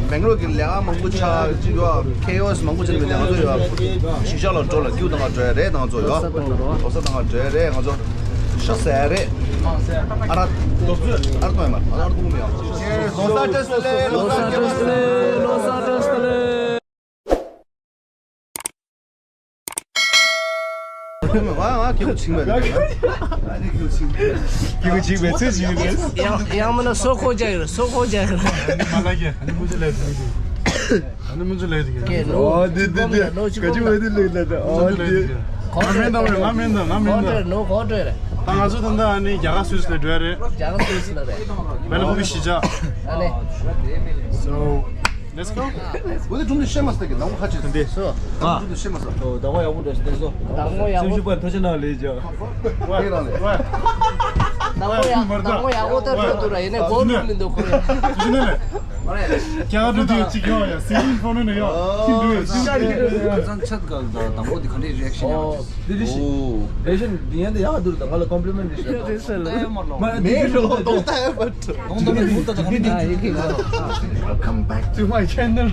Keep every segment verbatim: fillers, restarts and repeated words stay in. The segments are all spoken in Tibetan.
སྦེང་ལོར་གྱི་ལས་ཀ་མང་པོ་ཆགས་ཀྱི་ཡོད། ཁེ་ཨོ་སི་མང་པོ་ཆགས་ནས་མི་འདུག་ང་ཚོ་ཡོད། གཞིས་ཆགས་ལ་འགྲོ་ལ་ཀིའུ་བཏང་ག་འགྲོ་ཡ་རེད། ང་ཚོ་ཡོད། ལོ་གསར་བཏང་ག་འགྲོ། ལོ་གསར་བཏང་ག་འགྲོ་ཡ་རེད། ང་ཚོ་ཤོ་ཟ་ཡ་རེད། ཨ་ར། ཨ་ར་གཏོང་ཡ་མ་རེད། ཨ་ར་གཏོང་གི་མི་ཡོད། ལོ་གསར་བཀྲ་ཤིས་བདེ་ལེགས། ལོ་གསར་བཀྲ་ཤིས་བདེ་ལེགས། ལོ་གསར་བཀྲ་ཤིས་བདེ་ལེགས། ང་ང་སྐྱིད་པོ་ཆིང་བས། སྐྱིད་པོ་ཆིང་བས། ཚོད་ཅིག་རེད། ཡང་ཡང་མིན་ན་སོ་ཁོ་རྒྱག་ཡོད། སོ་ཁོ་རྒྱག་ཡོད། ཨ་ནི་མ་ལ་གི་ཨ་ནི་མུ་ཅི་ལས་དུ་གི། ཨ་ནི་མུ་ཅི་ལས་དུ་གི། ཨོ་དེ་དེ་དེ་ག་ཅི་བ་དེ་ལས་ལ་དེ། ཨོ་དེ་ང་མེན་དང་ང་མེན་དང་ང་མེན་དང་། ནོ་གོ་ཏྲེ་རེད། ད་ང་ཚོ་ད་ལྟ་ཨ་ནི་རྒྱ་གར་སུད་སི་ལ་འགྲོ་ཡ་རེད། རྒྱ་གར་སུད་སི་ལ་རེད། བེ་ལ་ཀུ་པི་གཞིས་ཆགས། ཨ་ནི། So, let's go. འོ་དེ་གྲུང་དུ་ཤེས་མ་སྟེ་གི་ནང་ཁ་ཆེ་འདི་སོ། གྲུང་དུ་ཤེས་མ་ས། ཨོ་ད་གོ་ཡག་པོ་འདྲ་ཞིག་སོ། ད་གོ་ཡག་པོ། སེམས་ཤུགས་པ་ཐོ་ཅི་ན་ལེ་ཇོ། ད་གོ་ཡག་ད་གོ་ཡག་པོ་ད་འགྲོ་འདུག་ར། ཡིན་ནའི་གོ་ལུགས་མི་འདུག་ཁོ་རེ། ཀྱང་འགྲོ་དུས་གཅིག་ཡོང་ཡ་སེ་རིན་ཕོ་ནོ་ནས་ཡོང་ཁྱིམ་འགྲོ་ཡ་ཁྱིམ་འགྲོ་ཡ། ཁ་སང་ཆད་ག་ད་དང་པོ་དེ་ག་འདྲའི་རི་ཨེག་ཤན་ཡོང་། འདི་འདྲ་ཞིག་ཨོ། བེ་ཤན་འདི་ཡན་དེ་ཡག་འདུག་ད་ང་ལ་ཀོམ་པི་ལི་མེན་ཊི་ཞིག་ཡོད། དེ་སེ་ལ། མ་མེད་རོ་ཏོག་ད་ཡ་པ། Welcome back to my channel.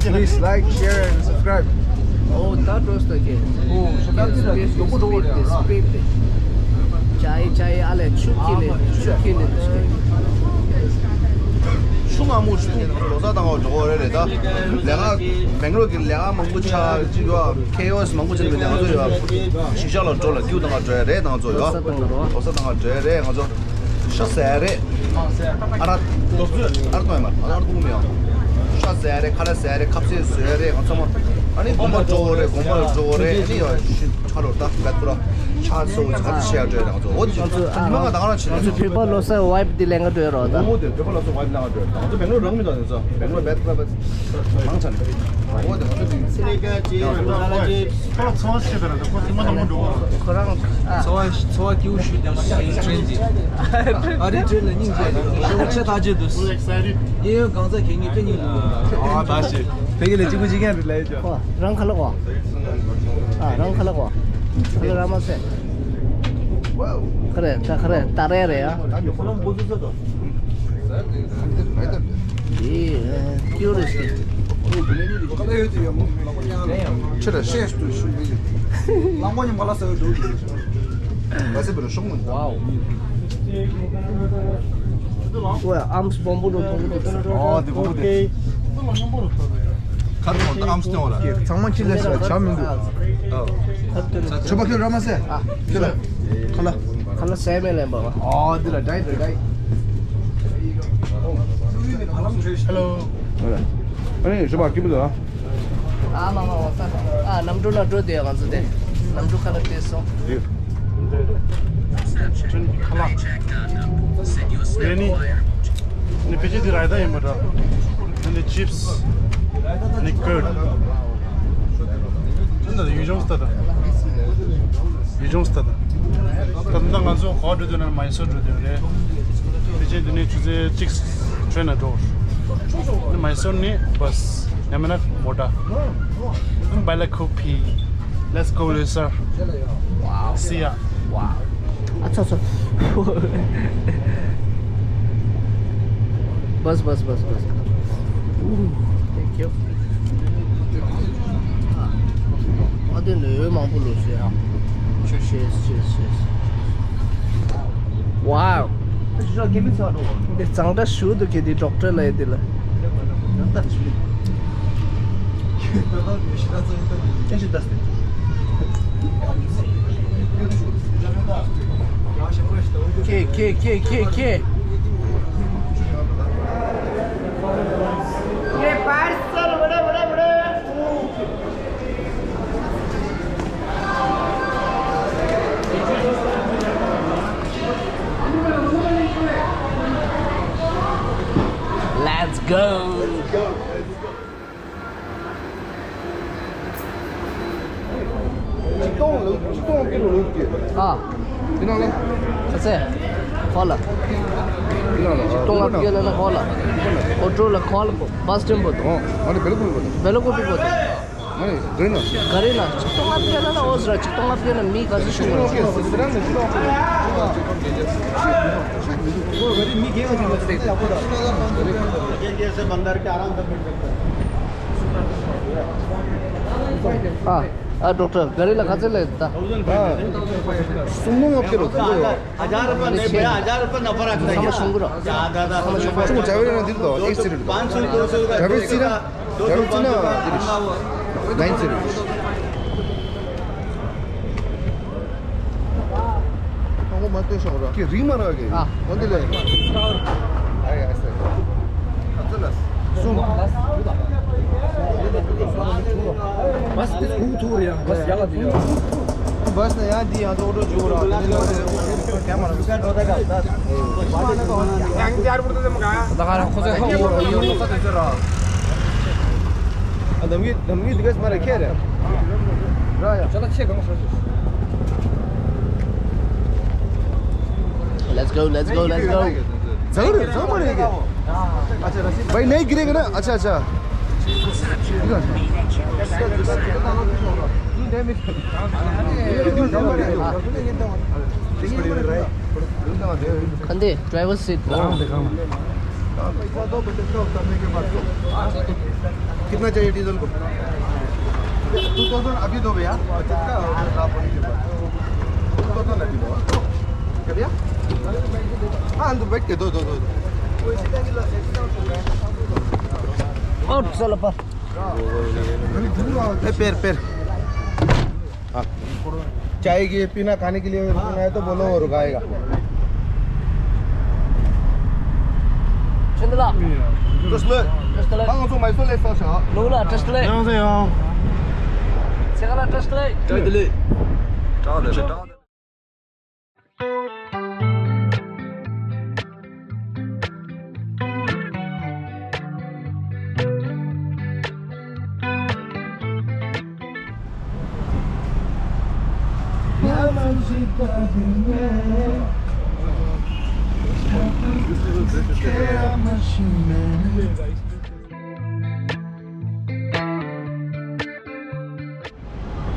Please like, share and subscribe. ཨོ་ད་འགྲོ་སྟ་ཀེ། ཨོ་ཤ་ད་འདི་ལ་ཡོང་གི་འགྲོ་རེད་ར། ཅའི་ཅའི་ཨ་ལེ་ཆུ་ཁྱི་ལེ་ཆུ་ཁྱི་ལེ། ཆུ་ང་མོ་ཆུ་ལོ་ས་དང་འགྲོ་རེད་རེད་ད། ལས་ཀ་སྦེང་ལོར་གྱི་ལས་ཀ་མང་པོ་ཆགས་ཀྱི་ཡོད། ཁེ་ཨོ་སི་མང་པོ་ཆགས་ནས་མི་འདུག་ང་ཚོ་ཡོད། གཞིས་ཆགས་ལ་འགྲོ་ལ་ཀིའུ་བཏང་ག་འགྲོ་ཡ་རེད། ང་ཚོ་ཡོད། ལོ་གསར་བཏང་ག་འགྲོ་ཡ་རེད། ང་ཚོ་ཤ་ཟ་ཡ་རེད། ཨ་ར། ཨ་ར་གཏོང་ཡ་མ་རེད། ཨ་ར་གཏོང་མི་ཡོང་། ཤ་ཟ་ཡ་རེད། ཁ་ལག་ཟ་ཡ་རེད། ཁ་ཟས་བཟོ་ཡ་རེད། ང་ཚང་མ། ཨ་ནི་དགོན་པ་འགྲོ་རེད། དགོན་པ་ལ་འགྲོ་རེད། ཨ་ནི་ཡ་ཤི་ཁ་རོ་ད་བད་པུ་ར་ཆ་ཚོ་ག་ཚོད་བྱེད་ཡ་འགྲོ་ཡ་རེད། ང་ཚོ་འོ་དེ་ང་ཚོ་ཉི་མ་ང་ད་ག་རང་བྱེད་ང་ཚོ་བོད་པ་ལོ་གསར་ཝའི་བི་འདི་ལེན་ག་འགྲོ་ཡ་རོ་ད། འོ་དེ་བོད་པ་ལོ་གསར་ཝའི་བི་ལེན་ག་འགྲོ་ཡ་རེད། ང་ཚོ་སྦེང་ལོར་རང་མི་འདུག་ང་ཚོ་སྦེང་ལོར་བད་པུ་ར་བད་མང་ཆ་ནས། འོ་དེ་ང་ཚོ་དེ་ཁོ་ལ་འཚོ་བ་ཤེས་པ་ར་ད་ཁོ་ཐུན་མོང་ཐུན་མོང་འགྲོ་བ། ཁོ་རང་ཨ། འཚོ་བ་འཚོ་བ་སྐྱིད་པོ་ཞུ་དུས་ཤིང་ཊྲེན་གྱི་ཨ་རི་ཊེན་ལ་སྙིང་རྗེ་ཞེ་པོ་ཆེ་ཐག་བཅད་དུས། གཡས་གཡོན་གང་ཚ་གད་སྙིགས་དཔེ་སྙིང་རྗེ། ཨ་ད་ཞེ་དེ་གི་ལས་གཅིག་པུ་གཅིག་རྐྱང་རེད་ལ་ཡོད་ཅོ། ཁོ་རང་ཁ་ལག་གོ། ཨ་རང་ཁ་ལག་གོ། ཁ་ལག་ར་མ་སེ། ཁ་རེ་ད་ཁ་རེ་ད་རེ་རེད་ཨ། འདི་ཀྱུ་རེ་སི། ཁྱོད་ར་ཤེས་ཏུ་ཤུ་མི་ཡིན། ལང་མོ་ཉི་མ་ལ་ཟེར་བའི་འདུག་ཟེར། ང་ཚོ་བོད་ལ་ཤོག་མོ་འདུག་ཝའོ། ཨམ་སི་སྦོམ་པོ་འདུག་སྦོམ་པོ་འདུག་ཨོ་དེ་སྦོམ་པོ་དེ། ཁ་རུ་ཨམ་སི་སྟོན་བ་ལ། ཚང་མ་ཁྱི་ལས་སུ་བྱ་མི་འདུག་ཆོས་པ་ཁྱོད་ར་མ་ཟེར། ཁྱོད་ལ། ཁ་ལ། ཁ་ལ་སེ་མེ་ལེན་པ་བ། ཨོ་འདི་ལ་ཌའི་ཊི་རེད་ཌའི་ཊི། ཧེ་ལོ། ཨ་ནི་ཞུ་བ་སྐྱིད་པོ་འདུག་ཨ། ཨ་མ་མ་འོ་ས། ཨ་གནམ་གྲུ་ལ་འགྲོ་དེ་ང་ཚོ་དེ། གནམ་གྲུ་ཁ་ལ་བལྟས་སོང་། འདི། ཁ་ལག་རེད་ནི། ནི་ཕི་ཅི་དེ་ར་ཡ་ད་ཡིན་པ་འདྲ། ནི་ཅིབ་སི། ནི་ཀར་ཌི། ད་ལྟ་ཡུལ་ལྗོངས་ལྟ་ད། ཡུལ་ལྗོངས་ལྟ་ད། ད་ལྟ་ང་ཚོ་ག་པར་འགྲོ་འདོད་ན་མའི་སོར་འགྲོ་འདོད་རེད། དེ་རྗེས་འདི་ནས་ཆུ་ཚོད་གཅིག་ཊེན་ལ་འགྲོ། ནི་མའི་སོར་ནི་བྷ་སི། ཡང་མིན་ན་མོ་ཊ། Belakopi. Let's go, loser. Wow. See ya. Wow. ཨ་ཚ་ཚ། བྷ་སི་བྷ་སི་བྷ་སི་བྷ་སི། Ooh, thank you. ཨ་དེ་ནས་འོད་མང་པོ་ལོས་ཤེས་ཨ། Cheers, cheers, cheers. Wow. འདི་གཙང་སྦྲ་ཞུ་འདུག་གི་འདི་ཌོག་ཊར་ལ་ཡི་འདི་ལ། ཁེ་ཁེ་ཁེ་ཁེ་ཁེ། Let's go. ཆིག་སྟོང་ལོ་ཆིག་སྟོང་ཀི་ལོ་ལོ་ཀི། ཨ། འདི་ནང་ལ། ཁ་ཚེ། ཁོ་ལ། འདི་ནང་ལ། ཆིག་སྟོང་ལ་ཀི་ལོ་ལ་ཁོ་ལ། ཨོ་ཊོ་ལ་ཁོ་ལ་བྷ་སི་སི་ཊེན་པོ་དང་། ཨོ། ང་ནི་བེ་ལ་ཀུ་པི་པོ་དང་། བེ་ལ་ཀུ་པི་པོ་དང་། ང་ནི་ག་རེ་ན། ག་རེ་ན་ཆིག་སྟོང་ལ་ཀི་ལོ་ལ་ཨོ་ཟེར་ཆིག་སྟོང་ལ་ཀི་ལོ་ལ་མི་ག་ཚོད་ཤུགས་ལ། ཆིག་སྟོང་ལ་ཀི་ལོ་ལ་ཆིག་སྟོང་ལ་ཀི་ལོ་ལ། बंदर के आराम से बैठ सकते हैं। हाँ, हाँ, डॉक्टर, गाड़ी ला खा ले था। हाँ, सुनो, आपके रोता है। हजार रुपये नहीं भैया, हजार रुपये नफा रखता है। हम सुन रहा। ज्यादा, ज्यादा। तुम चावल ना दिल दो, एक सिर दो। पाँच सौ, दो सौ का। चावल सिरा, चावल सिरा, नाइन सिरा। ཁོང་མ་ལྟོས་ཤོག་ར། ཀྱེ་རིང་མ་ར་གི། ཨ། འོན་ཏེ་ལེ། ཨ་ཡ་ཨ་སེ། ཨ་ཙི་ལ། སུམ། بس ཡ་ལ་དེ་ཡ། بس ན་ཡ་འདི་ཡང་ཏོག་ཏོག་འཇུག་ར། ད་ག་ར་ཁོ་ཚོ་ཧ་གོ་ར་ཡོད་ལོ་ས་དེ་ཚོ་ར། ཨ་འདམ་གི་འདམ་གི་དེ་ག་སྨ་རེ་ཁྱེར་རེ། ར་ཡ། ཅ་ལག་ཆེ་གང་ས་ཞིག Let's go, let's go, let's go. ཚང་རེ་ཚང་མ་རེ་གི། भाई नहीं गिरेगा ना। अच्छा, अच्छा। कंधे, driver seat। दिखाऊं, दिखाऊं। पैसा दो, बजट का उतरने के बाद दो। कितना चाहिए डीजल को? टू थाउजेंड अभी दो भैया, बजट का और लाभ होने के बाद। टू थाउजेंड अभी दो। क्या भैया? हाँ, अंदर बैठ के दो, दो, दो, दो। और चलो पर। ए, पैर, पैर। हाँ। चाय की पीना, खाने के लिए पीना है तो बोलो, वो रुकाएगा। ཆུ་འདི་ལ། ཏྲིས་ལེ། ཏྲིས་ལེ། ང་ཚོ་མེ་སོར་ལས་ས་ཤ། ལུག་ལ་ཏྲིས་ལེ། 안녕하세요. ཚེ་ག་ལ་ཏྲིས་ལེ། ཏྲིས་ལེ། ཏྲིས་ལེ།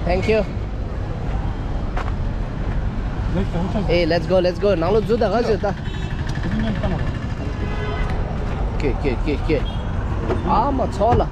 Thank you. Hey, let's go, let's go. ནང་ལོགས་འཛུལ་ད་ག་ཟེར་ད། ཁྱེད་ཁྱེད་ཁྱེད་ཁྱེད། ཨ་མ་ཚོགས་ལ།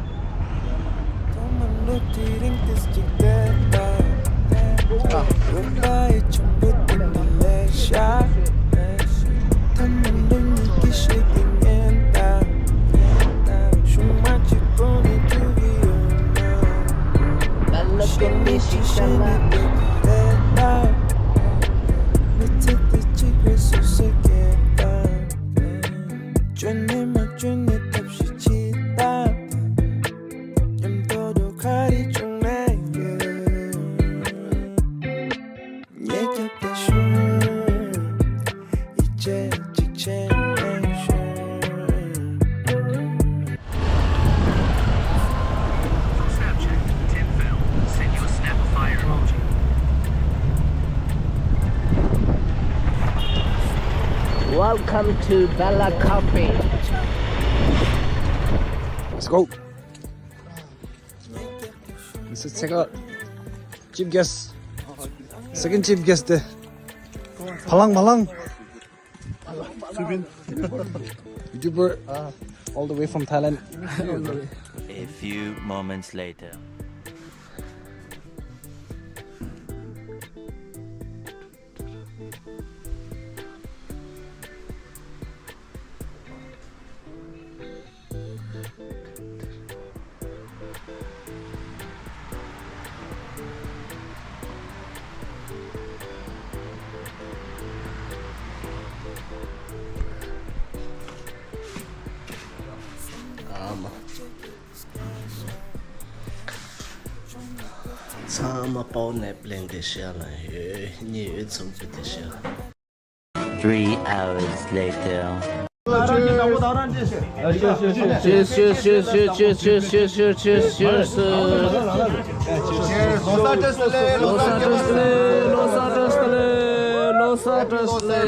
Welcome to Bellacopy. Let's go. This is second chief guest. Second chief guest. Phalang, Phalang. YouTuber, all the way from Thailand. A few moments later. ཨ་མ། ཚང་མ་པའོ་ནེ་པི་ལེན་དེ་ཤ་ལ་ཡོད་ཉེ་ཡོད་ཚོམ་བུ་དེ་ཤ། Three hours later. Cheers, cheers, cheers, cheers, cheers, cheers, cheers, cheers, cheers, cheers, cheers, cheers. Cheers. Los Santos le, Los Santos le, Los Santos le, Los Santos le.